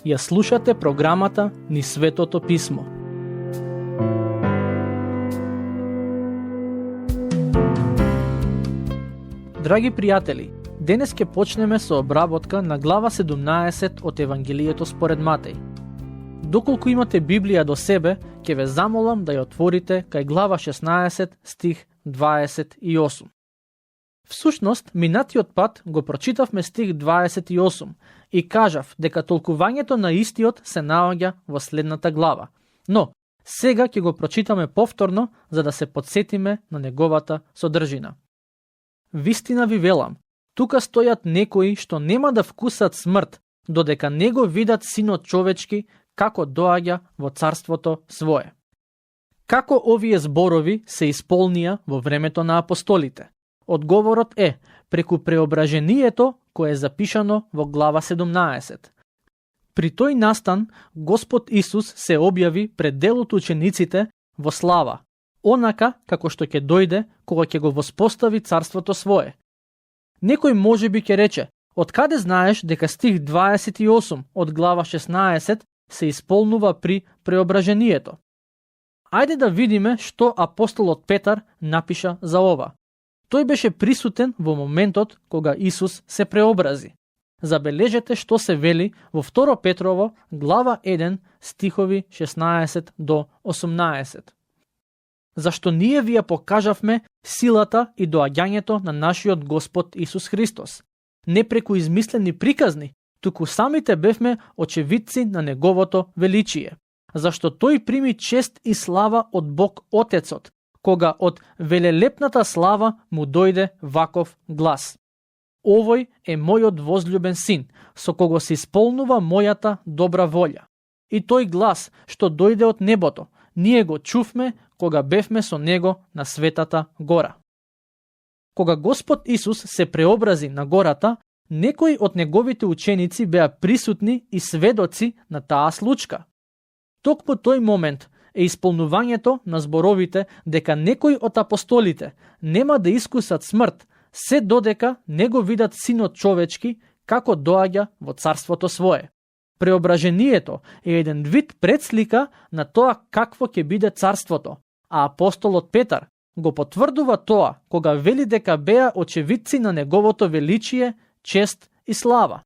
Ја слушате програмата Ни Светото Писмо. Драги пријатели, денес ќе почнеме со обработка на глава 17 од Евангелието според Матеј. Доколку имате Библија до себе, ќе ве замолам да ја отворите кај глава 16 стих 28. Всушност, минатиот пат го прочитавме стих 28 и кажав дека толкувањето на истиот се наоѓа во следната глава. Но, сега ќе го прочитаме повторно за да се подсетиме на неговата содржина. Вистина ви велам, тука стојат некои што нема да вкусат смрт, додека не го видат Синот човечки како доаѓа во царството свое. Како овие зборови се исполнија во времето на апостолите? Одговорот е преку преображението кое е запишано во глава 17. При тој настан Господ Исус се објави пред дел од учениците во слава, онака како што ќе дојде кога ќе го воспостави царството свое. Некој можеби ќе рече, откаде знаеш дека стих 28 од глава 16 се исполнува при преображението? Ајде да видиме што апостолот Петар напиша за ова. Тој беше присутен во моментот кога Исус се преобрази. Забележете што се вели во 2 Петрово, глава 1, стихови 16 до 18. Зашто ние ви ја покажавме силата и доаѓањето на нашиот Господ Исус Христос. Не преку измислени приказни, туку самите бевме очевидци на Неговото величие. Зашто Тој прими чест и слава од Бог Отецот, кога од велелепната слава му дојде ваков глас. Овој е мојот возљубен син, со кого се исполнува мојата добра волја. И тој глас што дојде од небото, ние го чувме кога бевме со него на Светата гора. Кога Господ Исус се преобрази на гората, некои од неговите ученици беа присутни и сведоци на таа случка. Токму тој момент е исполнувањето на зборовите дека некои од апостолите нема да искусат смрт, се додека не го видат Синот човечки како доаѓа во царството свое. Преображението е еден вид предслика на тоа какво ќе биде царството, а апостолот Петар го потврдува тоа кога вели дека беа очевидци на неговото величие, чест и слава.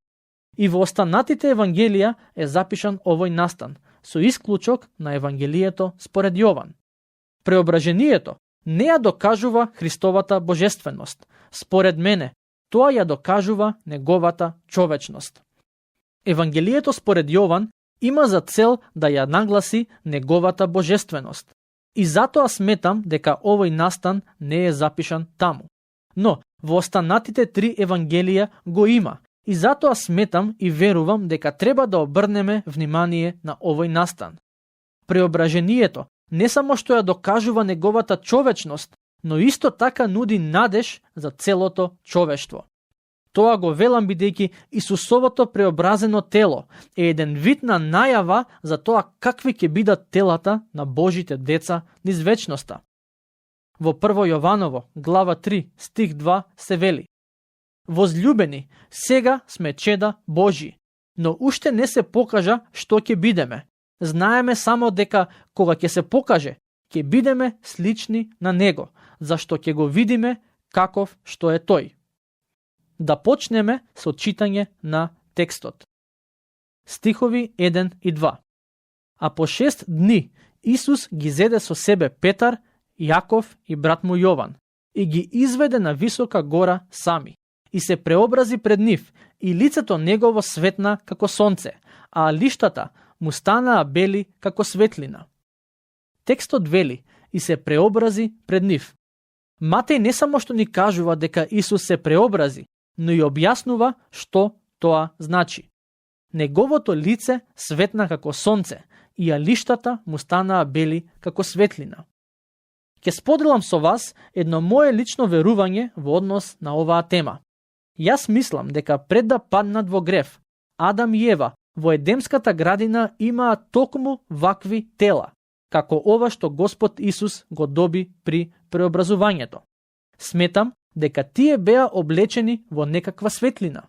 И во останатите евангелија е запишан овој настан, со исклучок на Евангелието според Јован. Преображението не ја докажува Христовата божественост. Според мене, тоа ја докажува неговата човечност. Евангелието според Јован има за цел да ја нагласи неговата божественост. И затоа сметам дека овој настан не е запишан таму. Но во останатите 3 евангелија го има. И затоа сметам и верувам дека треба да обрнеме внимание на овој настан. Преображението не само што ја докажува неговата човечност, но исто така нуди надеж за целото човештво. Тоа го велам бидејќи Исусовото преобразено тело е еден вид на најава за тоа какви ќе бидат телата на Божите деца низ вечноста. Во 1 Јованово, глава 3, стих 2 се вели: Возлюбени, сега сме чеда Божји, но уште не се покажа што ќе бидеме. Знаеме само дека кога ќе се покаже, ќе бидеме слични на Него, зашто ќе го видиме каков што е Тој. Да почнеме со читање на текстот. Стихови 1 и 2. А по 6 дни Исус ги зеде со себе Петар, Јаков и брат му Јован и ги изведе на висока гора сами. И се преобрази пред нив, и лицето негово светна како сонце, а лиштата му станаа бели како светлина. Текстот вели, и се преобрази пред нив. Матеј не само што ни кажува дека Исус се преобрази, но и објаснува што тоа значи. Неговото лице светна како сонце, и лиштата му станаа бели како светлина. Ке споделам со вас едно мое лично верување во однос на оваа тема. Јас мислам дека пред да паднат во грев, Адам и Ева во Едемската градина имаа токму вакви тела, како ова што Господ Исус го доби при преобразувањето. Сметам дека тие беа облечени во некаква светлина.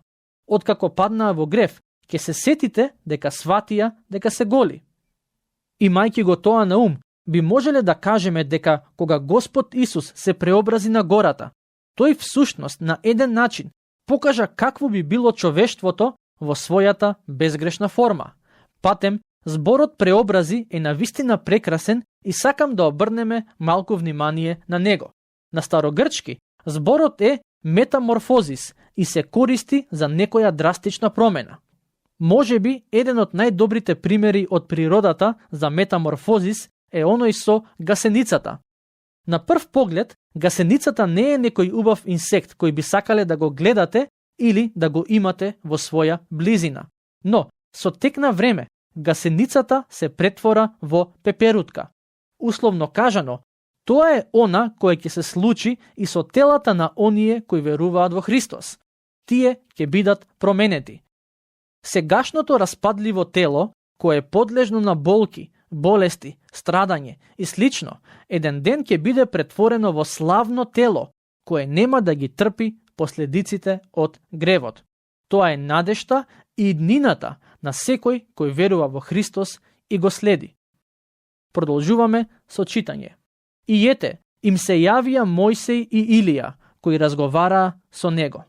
Откако паднаа во грев, ќе се сетите дека сватија дека се голи. Имајќи го тоа на ум, би можеле да кажеме дека кога Господ Исус се преобрази на гората, тој всушност на еден начин покажа какво би било човештвото во својата безгрешна форма. Патем, зборот преобрази е навистина прекрасен и сакам да обрнеме малку внимание на него. На старогрчки, зборот е метаморфозис и се користи за некоја драстична промена. Можеби еден од најдобрите примери од природата за метаморфозис е оној со гасеницата. На прв поглед, гасеницата не е некој убав инсект кој би сакале да го гледате или да го имате во своја близина. Но, со тек на време, гасеницата се претвора во пеперутка. Условно кажано, тоа е она кое ќе се случи и со телата на оние кои веруваат во Христос. Тие ќе бидат променети. Сегашното распадливо тело, кое е подлежно на болки, болести, страдање и слично, еден ден ќе биде претворено во славно тело, кое нема да ги трпи последиците од гревот. Тоа е надежта и днината на секој кој верува во Христос и го следи. Продолжуваме со читање. И ете, им се јавија Мојсей и Илија, кои разговараа со него.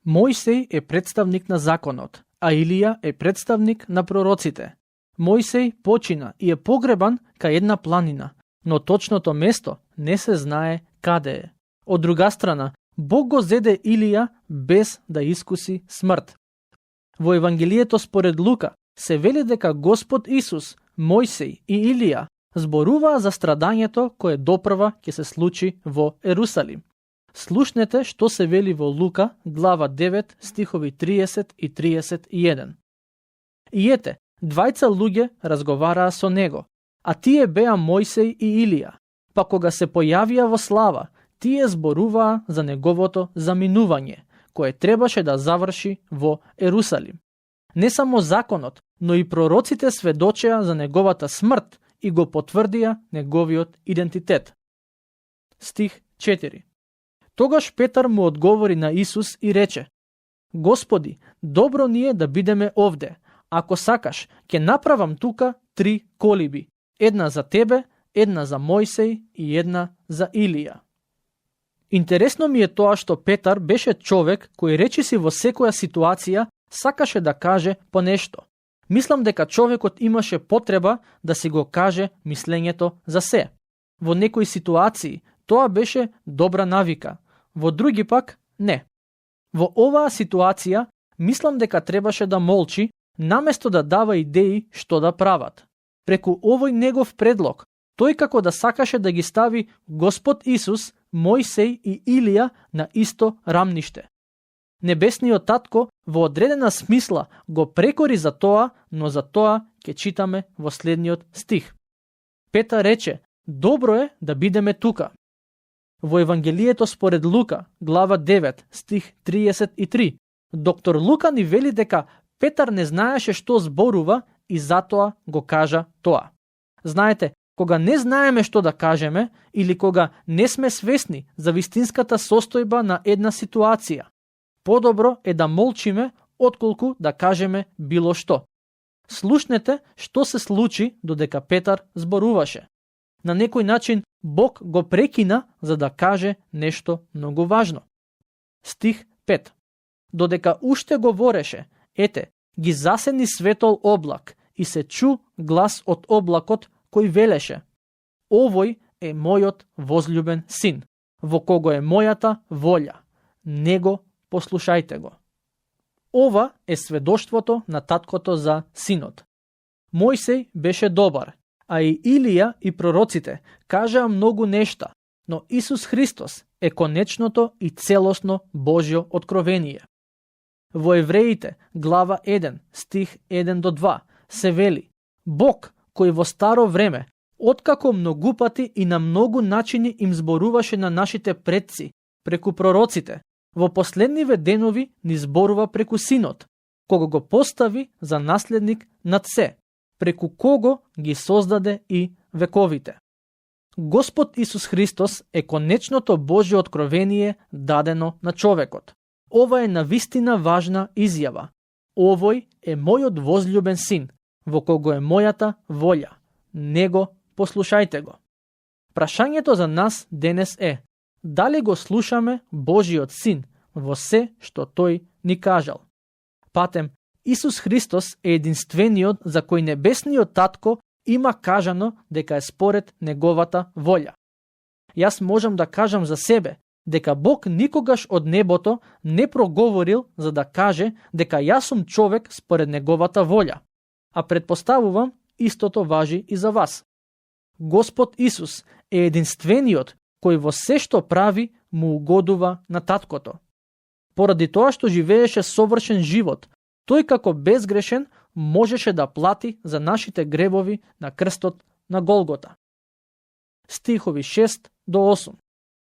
Мојсей е представник на законот, а Илија е представник на пророците. Мојсей почина и е погребан кај една планина, но точното место не се знае каде е. Од друга страна, Бог го зеде Илија без да искуси смрт. Во Евангелието според Лука се вели дека Господ Исус, Мојсей и Илија зборуваа за страдањето кое допрва ќе се случи во Ерусалим. Слушнете што се вели во Лука, глава 9, стихови 30 и 31. И ете, двајца луѓе разговараа со него, а тие беа Мојсей и Илија. Па кога се појавија во слава, тие зборуваа за неговото заминување, кое требаше да заврши во Ерусалим. Не само законот, но и пророците сведочеа за неговата смрт и го потврдија неговиот идентитет. Стих 4. Тогаш Петар му одговори на Исус и рече: Господи, добро ни е да бидеме овде. Ако сакаш, ќе направам тука 3 колиби. Една за тебе, една за Мојсей и една за Илија. Интересно ми е тоа што Петар беше човек кој речиси во секоја ситуација сакаше да каже по нешто. Мислам дека човекот имаше потреба да си го каже мислењето за се. Во некои ситуации тоа беше добра навика, во други пак не. Во оваа ситуација мислам дека требаше да молчи, наместо да дава идеи што да прават. Преку овој негов предлог, тој како да сакаше да ги стави Господ Исус, Мојсей и Илија на исто рамниште. Небесниот татко во одредена смисла го прекори за тоа, но за тоа ќе читаме во следниот стих. Петар рече: добро е да бидеме тука. Во Евангелието според Лука, глава 9, стих 33, доктор Лука ни вели дека Петар не знаеше што зборува и затоа го кажа тоа. Знаете, кога не знаеме што да кажеме или кога не сме свесни за вистинската состојба на една ситуација, подобро е да молчиме отколку да кажеме било што. Слушнете што се случи додека Петар зборуваше. На некој начин Бог го прекина за да каже нешто многу важно. Стих 5. Додека уште говореше, ете, ги засени светол облак и се чу глас од облакот кој велеше: овој е мојот возлюбен син, во кого е мојата волја. Него послушајте го. Ова е сведоштвото на таткото за синот. Мојсей беше добар, а и Илија и пророците кажаа многу нешта, но Исус Христос е конечното и целосно Божјо откровение. Во Евреите, глава 1, стих 1 до 2, се вели: Бог, кој во старо време, откако многу пати и на многу начини им зборуваше на нашите предци, преку пророците, во последниве денови ни зборува преку Синот, кого го постави за наследник над се, преку кого ги создаде и вековите. Господ Исус Христос е конечното Божјо откровение дадено на човекот. Ова е навистина важна изјава. Овој е мојот возљубен син, во кого е мојата волја. Него послушајте го. Прашањето за нас денес е: дали го слушаме Божиот син во се што тој ни кажал? Патем, Исус Христос е единствениот за кој небесниот татко има кажано дека е според неговата волја. Јас можам да кажам за себе дека Бог никогаш од небото не проговорил за да каже дека јас сум човек според неговата волја, а предпоставувам истото важи и за вас. Господ Исус е единствениот кој во се што прави му угодува на таткото. Поради тоа што живееше совршен живот, тој како безгрешен можеше да плати за нашите гревови на крстот на Голгота. Стихови 6 до 8.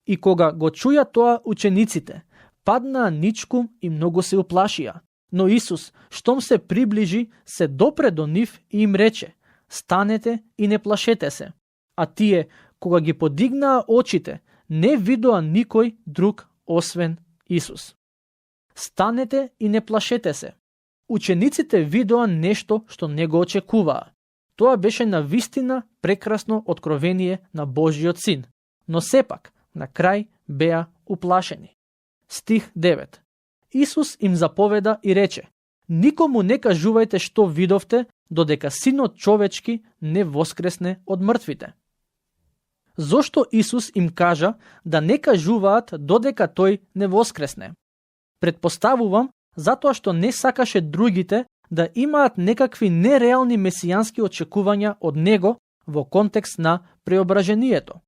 И кога го чуја тоа учениците, паднаа ничку и многу се уплашија. Но Исус, штом се приближи, се допре до нив и им рече: станете и не плашете се. А тие, кога ги подигнаа очите, не видоа никој друг освен Исус. Станете и не плашете се. Учениците видоа нешто што не го очекуваа. Тоа беше навистина прекрасно откровение на Божиот син, но сепак на крај беа уплашени. Стих 9. Исус им заповеда и рече: никому не кажувајте што видовте, додека синот човечки не воскресне од мртвите. Зошто Исус им кажа да не кажуваат додека тој не воскресне? Предпоставувам затоа што не сакаше другите да имаат некакви нереални месијански очекувања од него во контекст на преображението.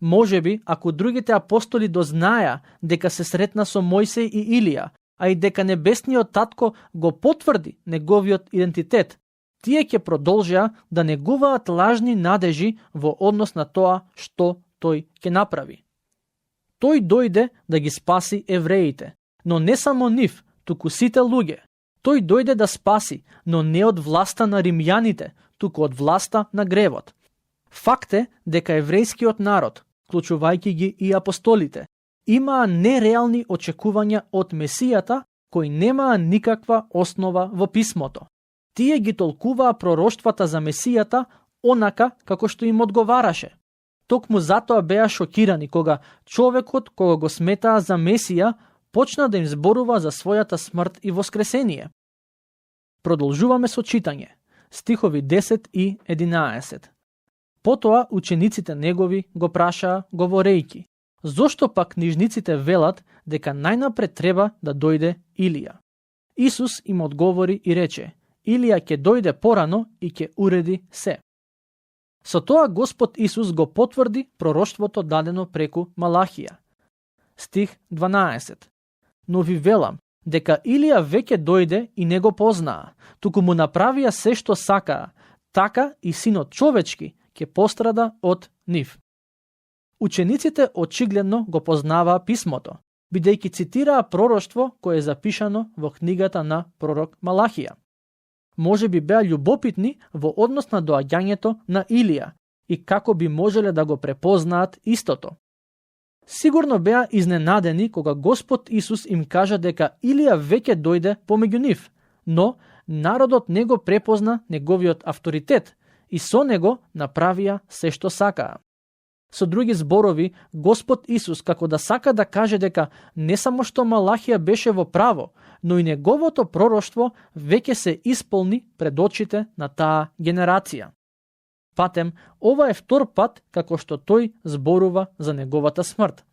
Можеби, ако другите апостоли дознаја дека се сретна со Мојсей и Илија, а и дека небесниот татко го потврди неговиот идентитет, тие ќе продолжеа да негуваат лажни надежи во однос на тоа што тој ќе направи. Тој дојде да ги спаси евреите, но не само нив, туку сите луѓе. Тој дојде да спаси, но не од власта на римјаните, туку од власта на гревот. Факт е дека еврејскиот народ, вклучувајќи ги и апостолите, имаа нереални очекувања од Месијата, кои немаа никаква основа во писмото. Тие ги толкуваа пророштвата за Месијата онака како што им одговараше. Токму затоа беа шокирани кога човекот кога го сметаа за Месија почна да им зборува за својата смрт и воскресение. Продолжуваме со читање. Стихови 10 и 11. Потоа учениците негови го прашаа говорејќи: зошто пак книжниците велат дека најнапред треба да дојде Илија? Исус им одговори и рече: Илија ќе дојде порано и ќе уреди се. Со тоа Господ Исус го потврди пророштвото дадено преку Малахија. Стих 12. Но ви велам дека Илија веќе дојде и не го познаа, туку му направија се што сакаа, така и синот човечки ќе пострада од нив. Учениците очигледно го познаваа писмото, бидејќи цитираа пророштво кое е запишано во книгата на пророк Малахија. Може би беа љубопитни во однос на доаѓањето на Илија и како би можеле да го препознаат истото. Сигурно беа изненадени кога Господ Исус им кажа дека Илија веќе дојде помеѓу нив, но народот не го препозна неговиот авторитет и со него направија се што сакаа. Со други зборови, Господ Исус како да сака да каже дека не само што Малахија беше во право, но и неговото пророштво веќе се исполни пред очите на таа генерација. Патем, ова е втор пат како што тој зборува за неговата смрт.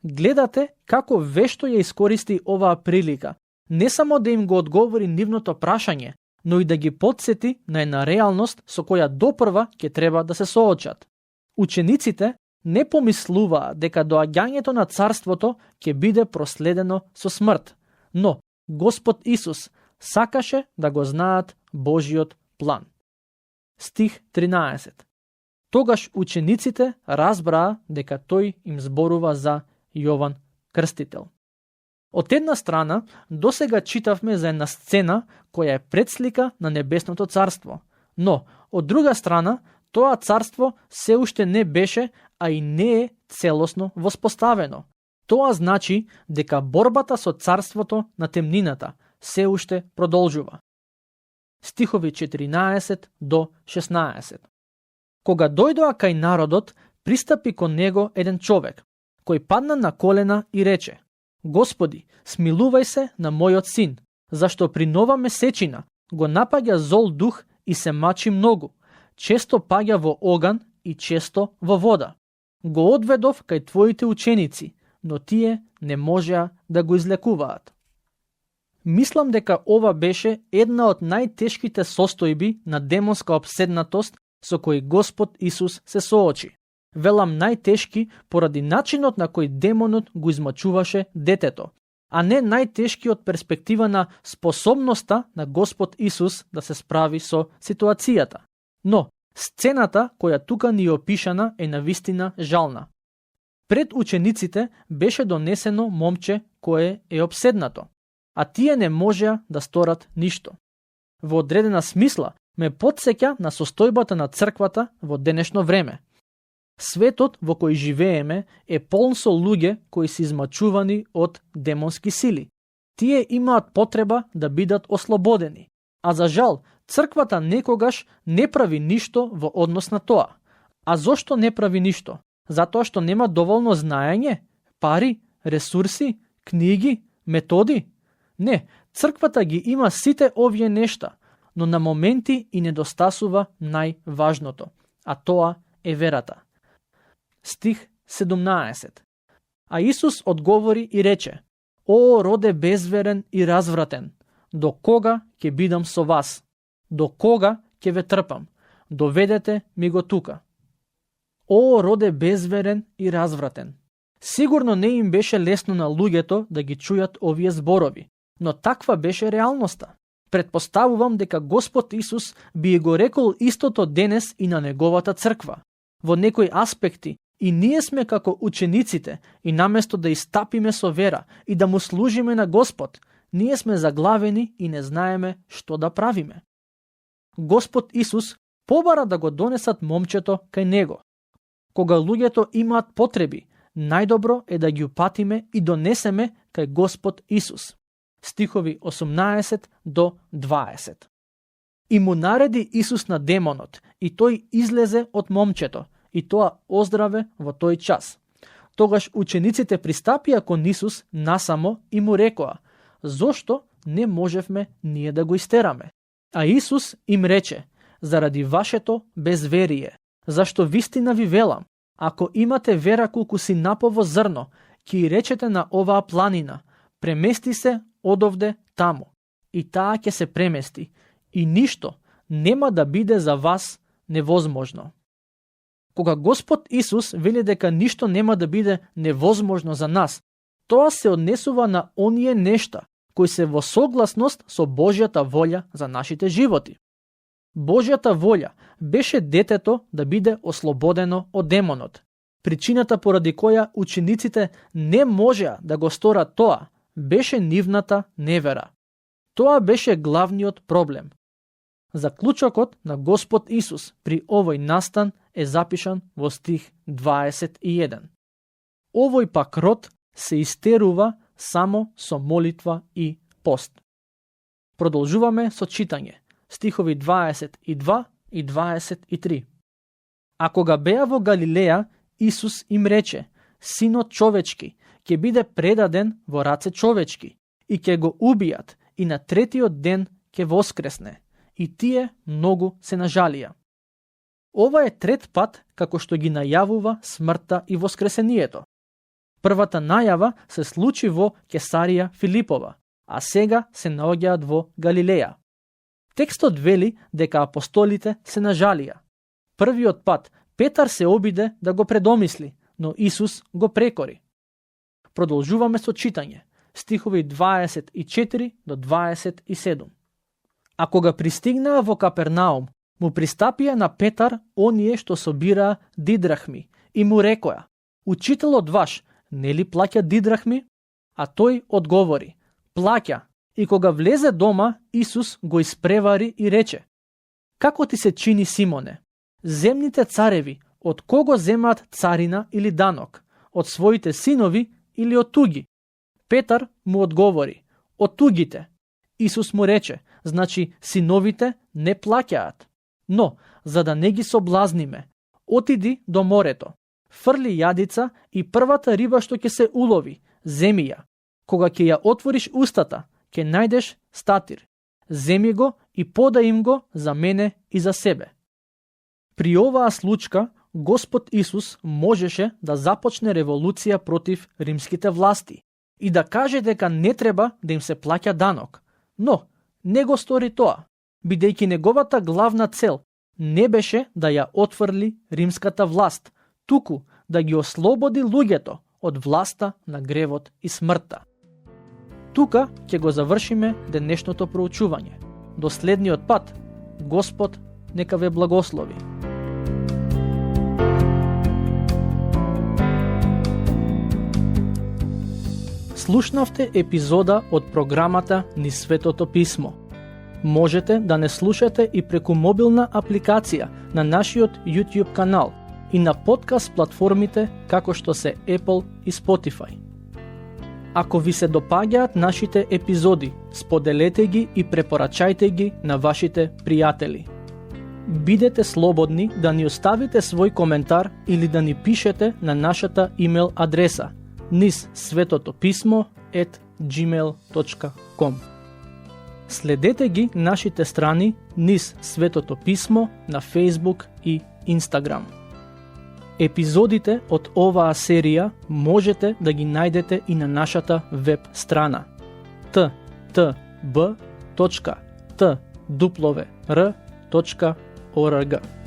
Гледате како вешто ја искористи оваа прилика, не само да им го одговори нивното прашање, но и да ги потсети на една реалност со која допрва ќе треба да се соочат. Учениците не помислуваа дека доаѓањето на царството ќе биде проследено со смрт, но Господ Исус сакаше да го знаат Божиот план. Стих 13. Тогаш учениците разбраа дека тој им зборува за Јован Крстител. Од една страна, досега читавме за една сцена која е предслика на небесното царство, но од друга страна, тоа царство се уште не беше, а и не е целосно воспоставено. Тоа значи дека борбата со царството на темнината се уште продолжува. Стихови 14 до 16. Кога дојдоа кај народот, пристапи кон него еден човек, кој падна на колена и рече: Господи, смилувај се на мојот син, зашто при нова месечина го напаѓа зол дух и се мачи многу, често паѓа во оган и често во вода. Го одведов кај твоите ученици, но тие не можеа да го излекуваат. Мислам дека ова беше една од најтешките состојби на демонска обседнатост со кој Господ Исус се соочи. Велам најтешки поради начинот на кој демонот го измачуваше детето, а не најтешки од перспектива на способноста на Господ Исус да се справи со ситуацијата. Но, сцената која тука ни опишана е навистина жална. Пред учениците беше донесено момче кое е обседнато, а тие не можеа да сторат ништо. Во одредена смисла ме потсеќа на состојбата на црквата во денешно време. Светот во кој живееме е полн со луѓе кои се измачувани од демонски сили. Тие имаат потреба да бидат ослободени, а за жал, црквата некогаш не прави ништо во однос на тоа. А зошто не прави ништо? Затоа што нема доволно знаење, пари, ресурси, книги, методи? Не, црквата ги има сите овие нешта, но на моменти и недостасува најважното, а тоа е верата. Стих 17. А Исус одговори и рече: О, роде безверен и развратен, до кога ќе бидам со вас? До кога ќе ве трпам? Доведете ми го тука. О, роде безверен и развратен. Сигурно не им беше лесно на луѓето да ги чујат овие зборови, но таква беше реалноста. Предпоставувам дека Господ Исус би го рекол истото денес и на неговата црква. Во некои аспекти и ние сме како учениците и наместо да истапиме со вера и да му служиме на Господ, ние сме заглавени и не знаеме што да правиме. Господ Исус побара да го донесат момчето кај него. Кога луѓето имаат потреби, најдобро е да ги упатиме и донесеме кај Господ Исус. Стихови 18 до 20. И му нареди Исус на демонот, и тој излезе од момчето, и тоа оздраве во тој час. Тогаш учениците пристапија кон Исус насамо и му рекоа: Зошто не можевме ние да го истераме? А Исус им рече: Заради вашето безверие, зашто вистина ви велам, ако имате вера колку синапово зрно, ќе речете на оваа планина: премести се одовде таму, и таа ќе се премести, и ништо нема да биде за вас невозможно. Кога Господ Исус вели дека ништо нема да биде невозможно за нас, тоа се однесува на оние нешта кои се во согласност со Божјата волја за нашите животи. Божјата волја беше детето да биде ослободено од демонот. Причината поради која учениците не можеа да го сторат тоа беше нивната невера. Тоа беше главниот проблем. Заклучокот на Господ Исус при овој настан е запишан во стих 21. Овој пак род се истерува само со молитва и пост. Продолжуваме со читање. Стихови 22 и 23. А кога беа во Галилеја, Исус им рече: Синот човечки ќе биде предаден во раце човечки и ќе го убијат и на третиот ден ќе воскресне. И тие многу се нажалија. Ова е трет пат како што ги најавува смртта и воскресението. Првата најава се случи во Кесарија Филипова, а сега се наоѓаат во Галилеја. Текстот вели дека апостолите се нажалија. Првиот пат Петар се обиде да го предомисли, но Исус го прекори. Продолжуваме со читање. Стихови 24 до 27. А кога пристигнаа во Капернаум, му пристапија на Петар оние што собираа дидрахми и му рекоа: Учителот ваш нели плаќа дидрахми? А тој одговори: Плаќа. И кога влезе дома, Исус го испревари и рече: Како ти се чини, Симоне? Земните цареви од кого земаат царина или данок? Од своите синови или од туги? Петар му одговори: Од тугите. Исус му рече, значи синовите не плаќаат. Но, за да не ги соблазниме, отиди до морето, фрли јадица и првата риба што ќе се улови, земи ја. Кога ќе ја отвориш устата, ќе најдеш статир. Земи го и подај им го за мене и за себе. При оваа случка, Господ Исус можеше да започне револуција против римските власти и да каже дека не треба да им се плаќа данок. Но, не го стори тоа, бидејќи неговата главна цел не беше да ја отфрли римската власт, туку да ги ослободи луѓето од власта на гревот и смртта. Тука ќе го завршиме денешното проучување. До следниот пат, Господ нека ве благослови. Слушнавте епизода од програмата Низ Светото Писмо. Можете да не слушате и преку мобилна апликација на нашиот YouTube канал и на подкаст платформите како што се Apple и Spotify. Ако ви се допаѓаат нашите епизоди, споделете ги и препорачајте ги на вашите пријатели. Бидете слободни да ни оставите свој коментар или да ни пишете на нашата имейл адреса nizsvetotopисmo@gmail.com. Следете ги нашите страни Низ Светото Писмо на Facebook и Instagram. Епизодите од оваа серија можете да ги најдете и на нашата веб страна ttb.twr.org.